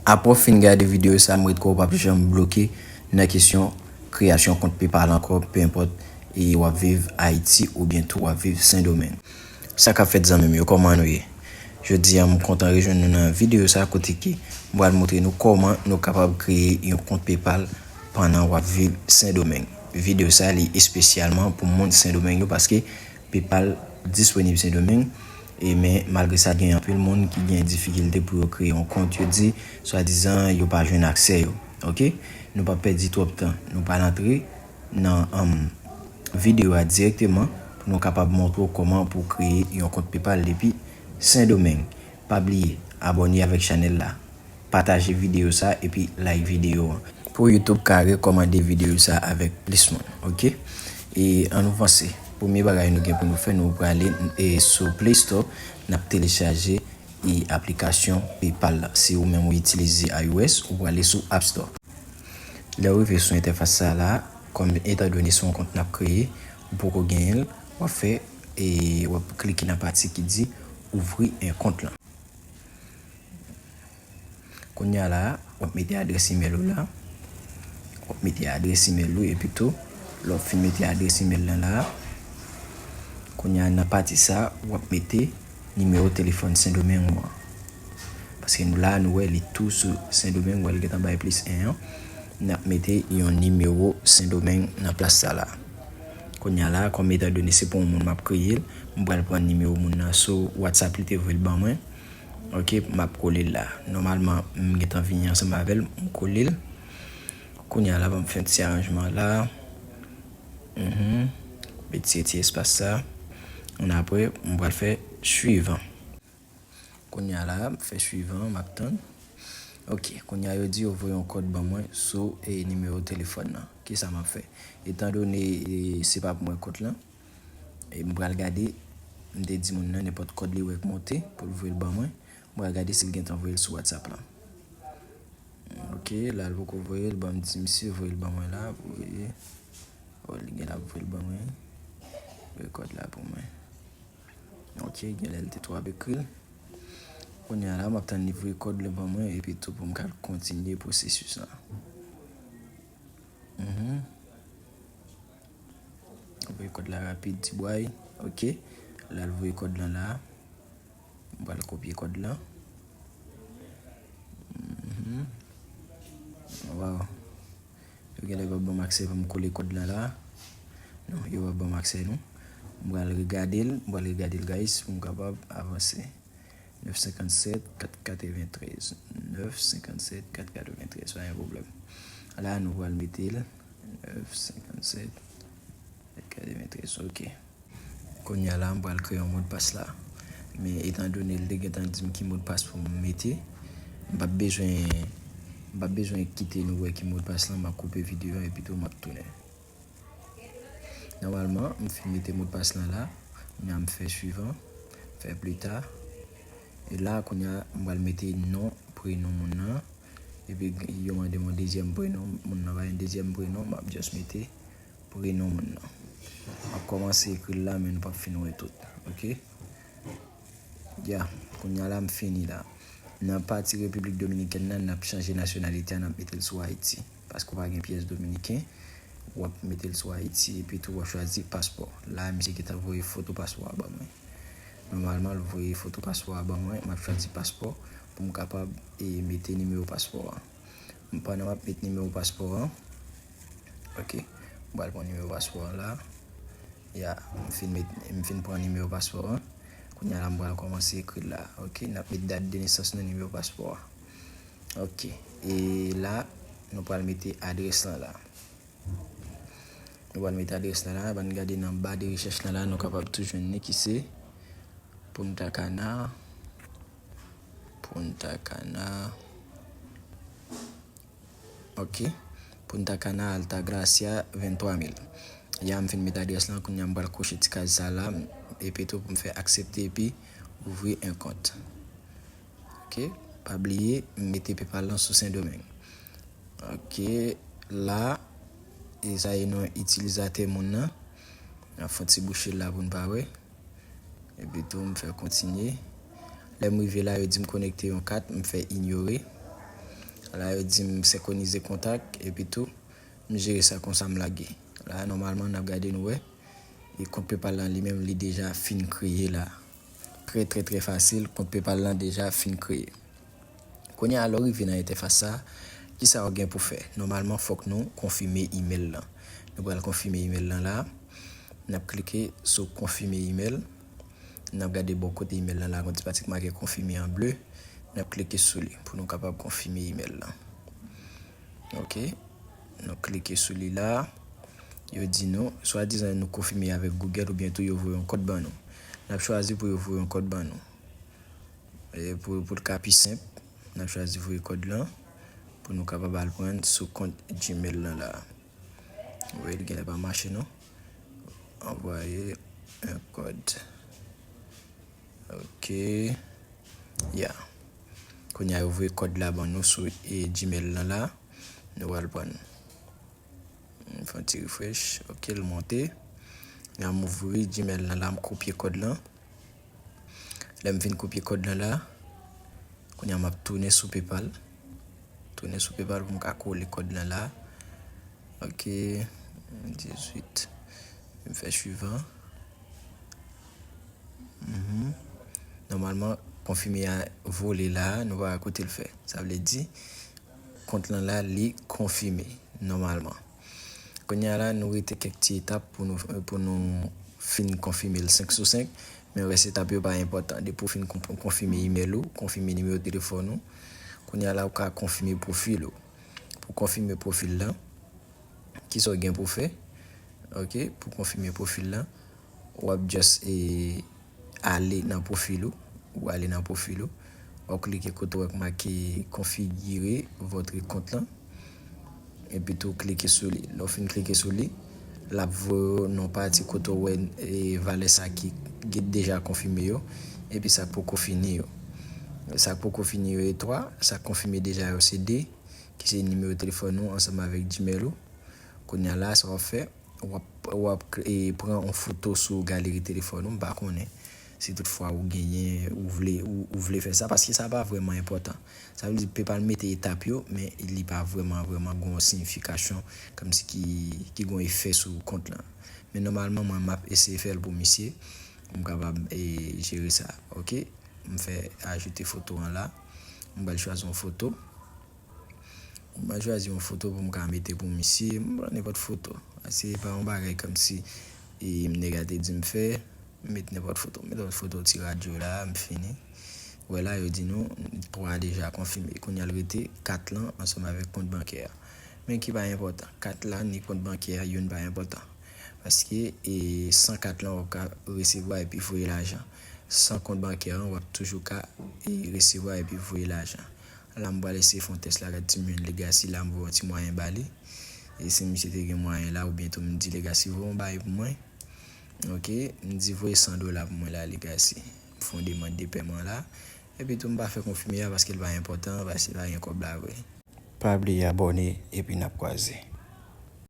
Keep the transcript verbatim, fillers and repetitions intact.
Apre w fin gade videyo sa, m ret kwè w p ap janm bloke nan kesyon kreyasyon kont PayPal ankò, pe enpòt e w ap viv Ayiti oubyen tou w ap viv Sendomeng. Sa k ap fèt zanmi m yo, kòman nou ye? Jodi a, m kontan rejwenn nou nan videyo sa kote ke m pral montre nou kòman nou kapab kreye yon kont PayPal pandan w ap viv Sendomeng. Videyo sa li espesyalman pou moun Sendomeng yo paske PayPal disponib Sendomeng, e men malgre sa gen anpil moun ki gen difikilte pou yo kreye yon kont, yo di swadizan yo pa jwenn aksè yo. Oke? Nou p ap pèdi twòp tan. Nou pral antre nan, um, videyo a dirèkteman pou nou kapab montre w kòman pou kreye yon kont PayPal depi Sendomeng. Pa bliye, abòne avèk chanèl la, pataje videyo sa epi like videyo an pou YouTube ka rekòmande videyo sa avèk plis moun, oke? E ann nou vanse. Premye bagay nou gen pou nou fè, nou prale e sou Play Store, n ap telechaje e aplikasyon PayPal la. Si ou menm ou itilize iOS, ou prale sou App Store. Lè w rive sou entèfas sa la, kòm etandone se yon kont n ap kreye, ou poko genyen l, w ap fè, e w ap klike nan pati ki di ouvrir un compte lan. Kounye a la, w ap mete adrès imèl ou la. W ap mete adrès imèl ou, epi tou, lè w fin mete adrès imèl lan la, kounye a nan pati sa, w ap mete nimewo telefòn Sendomeng ou an. Paske nou la, nou wè li tou sou Sendomeng, ou wè l gentan bay plis en an. N ap mete yon nimewo Sendomeng nan plas sa la. Kounye a la, kòm etandone se pou yon moun m ap kreye l, m pral pran nimewo moun nan sou WhatsApp li te voye l ban mwen. Oke, m ap kole l la. Nòmalman, m gentan vini ansanm avè l, m kole l. Kounye a la, ban m fè yon ti aranjman la. Mhm. Retire ti espas sa. Ann apre, m pral fè suivant. Kounye a la, m fè suivant, m ap tann. Oke, kounye a yo di yo voye yon kòd ban mwen sou, e, nimewo telefòn nan. Kisa m ap fè? Etandone, e, se pa pou mwen kont lan, e m pral gade, m te di moun nan nenpòt kòd li wè k monte pou l voye l ban mwen. M pral gade si l gentan voye l sou WhatsApp la. Oke, la l poko voye l, ban m di misye voye l ban mwen la, voye. O, li gen l ap voye l ban mwen. Voye kòd la pou mwen. Oke, genlè l te twò ap ekri l. Kounye a la, m ap tann li voye kòd la ban mwen, epi tou pou m ka kontinye pwosesis la. Mhm. Voye kòd la rapid, ti bway. Oke. La l voye kòd lan la. M pral kopye kòd lan. Mhm. Waw. Yo genlè p ap ban m aksè pou m kole kòd lan la. Non, yo p ap ban m aksè non. M pral regade l, m pral regade l, guys, pou m kapab avanse. Nèf senkannsèt kat katreventrèz. Nèf senkannsèt kat katreventrèz, pa gen pwoblèm. La, nou pral mete l. Nèf senkannsèt kat katreventrèz, oke. Kounye a la, m pral kreye yon modpas la. Men etandone l te gentan di m ki modpas pou m mete, m p ap bezwen, m p ap bezwen kite nou wè ki modpas lan, m ap koupe videyo an epi tou m ap tounen. Nòmalman, m fin mete modpas lan la. Kounye a m fè suivant, fè plus tard. E la, kounye a, m pral mete non, prenon moun nan. Epi yo mande m yon dezyèm prenon, moun nan pa gen dezyèm prenon, m ap just mete prenon moun nan. M ap kòmanse ekri l la, men nou p ap fin wè tout. Oke? Ya, kounye a la, m fini la. Nan pati Repiblik Dominikèn nan, n ap chanje nasyonalite a, n ap mete l sou Ayiti. Paske w pa gen pyès dominiken, w ap mete l sou Ayiti, epi tou w ap chwazi paspò. La, misye gentan voye foto paspò a ban mwen. Nòmalman, l voye foto paspò a ban mwen, m ap chwazi paspò pou m kapab, e, mete nimewo paspò a. Pandan m ap met nimewo paspò an, oke, m pral pran nimewo paspò an la. Ya, m fin met, m fin pran nimewo paspò an. Kounye a la, m pral kòmanse ekri l la. Oke, n ap met dat de nesans nou, nimewo paspò a. Oke, e la, nou pral mete adrès lan la. Nou pral mete adrès lan la. Ban n gade nan ba de rechèch lan la, nou kapab tou jwenn li ki se Punta Cana. Punta Cana. Oke. Punta Cana, Altagracia, venntwa mil. Ya, m fin met adrès lan, kounye a m pral koche ti kaz sa la, epi tou pou m fè aksepte epi ouvrir un compte. Oke. Pa bliye, m mete PayPal lan sou Sendomeng. Oke. La, e sa e non itilizatè moun nan. N ap fè yon ti bouche l la pou n pa wè. Epi tou, m fè kontinye. Lè m rive la, yo di m konekte yon kat, m fè inyore. La, yo di m senkwonize kontak, epi tou, m jere sa konsa, m lage. La, nòmalman, n ap gade, nou wè. E kont PayPal lan li menm, li deja fin kreye la. Trè, trè, trè fasil, kont PayPal lan deja fin kreye. Kounye a, lè w rive nan entèfas sa, kisa w gen pou fè? Nòmalman, fòk nou konfime imèl lan. Nou pral konfime imèl lan la. N ap klike sou konfime imèl. N ap gade bò kote imèl lan la, gon ti pati ki make konfime an ble. N ap klike sou li pou nou kapab konfime imèl lan. Ok. Nou klike sou li la. Yo di nou, swadizan nou konfime avèk Google oubyen tou yo voye yon kòd ban nou. N ap chwazi pou yo voye yon kòd ban nou. E pou, pou l ka pi senp, n ap chwazi voye kòd lan pou nou kapab al pran sou kont Gmail lan la. Ou wè, li genlè pa mache non. Envoyer un code. Ok. Ya. Kounye a, yo voye kòd la ban nou sou e, Gmail lan la. Nou pral pran. M fè yon ti refresh. Ok, l monte. La, m ouvri Gmail lan la, m kopye kòd lan. Lè m fin kopye kòd lan la, kounye a m ap tounen sou PayPal. Tounen sou PayPal pou m ka kole kòd lan la. Ok, dizuit. M fè suivant. Mhm. Nòmalman, konfime a vole la, nou pa wè kote l fè. Sa vle di, kont lan la, li konfime, nòmalman. Kounye a la, nou rete kèk ti etap pou nou, pou nou fin konfime l senk sou senk, men rès etap yo pa enpòtan. Depi w fin kon-, konfime imèl ou, konfime nimewo telefòn ou, kounye a la, ou ka konfime pwofil ou. Pou konfime pwofil lan, kisa w gen pou fè? Ok, pou konfime pwofil lan, w ap just, e, ale nan pwofil ou, ou ale nan pwofil ou, w ap klike kote w wè k make configurer votre compte lan, epi tou klike sou li. Lè w fin klike sou li, l ap voye w nan pati kote w wè, e, valè sa ki gen deja konfime yo, epi sa k poko fini yo. Sa k poko fini yo e twa, sa k konfime deja yo se de, ki se nimewo telefòn ou ansanm avèk Gmail ou. Kounye a la, sa w ap fè, w ap, w ap, e, pran yon foto sou galeri telefòn ou, m pa konnen si toutfwa ou genyen, ou vle, ou, ou vle fè sa, paske sa pa vrèman enpòtan. Sa vle di, PayPal mete etap yo, men li pa vrèman, vrèman gon siyifikasyon kòmsi ki, ki gon efè sou kont lan. Men nòmalman, mwen, m ap eseye fè l pou misye, pou m kapab, e, jere sa, ok? M fè ajoute foto an la. M pral chwazi yon foto. Mwen chwazi yon foto pou m ka mete pou misye. M pran nenpòt foto. Se pa yon bagay kòmsi, e, m nèg la te di m fè. M met nenpòt foto. M met yon foto ti radyo la, m fini. Wè la, yo di nou twa deja konfime. Kounye a l rete kat lan ansanm avèk kont bankè a. Men ki pa enpòtan. Kat la ni kont bankè a, youn pa enpòtan. Paske, e, san kat lan, w ap ka resevwa epi voye lajan. San kont bankè an, w ap toujou ka, e, resevwa epi voye lajan. La, m pral eseye fè yon tès la, gad si m jwenn Legacy la, m voye yon ti mwayen ba li. E si misye te gen mwayen la, oubyen tou m di Legacy voye yon bagay pou mwen. Ok, m di voye san dola pou mwen la, Legacy. M fè yon demann de pèman la. Epi tou, m pa fè konfime a paske l pa enpòtan, paske l pa gen kòb la vre. Pa bliye abòne, epi n ap kwaze.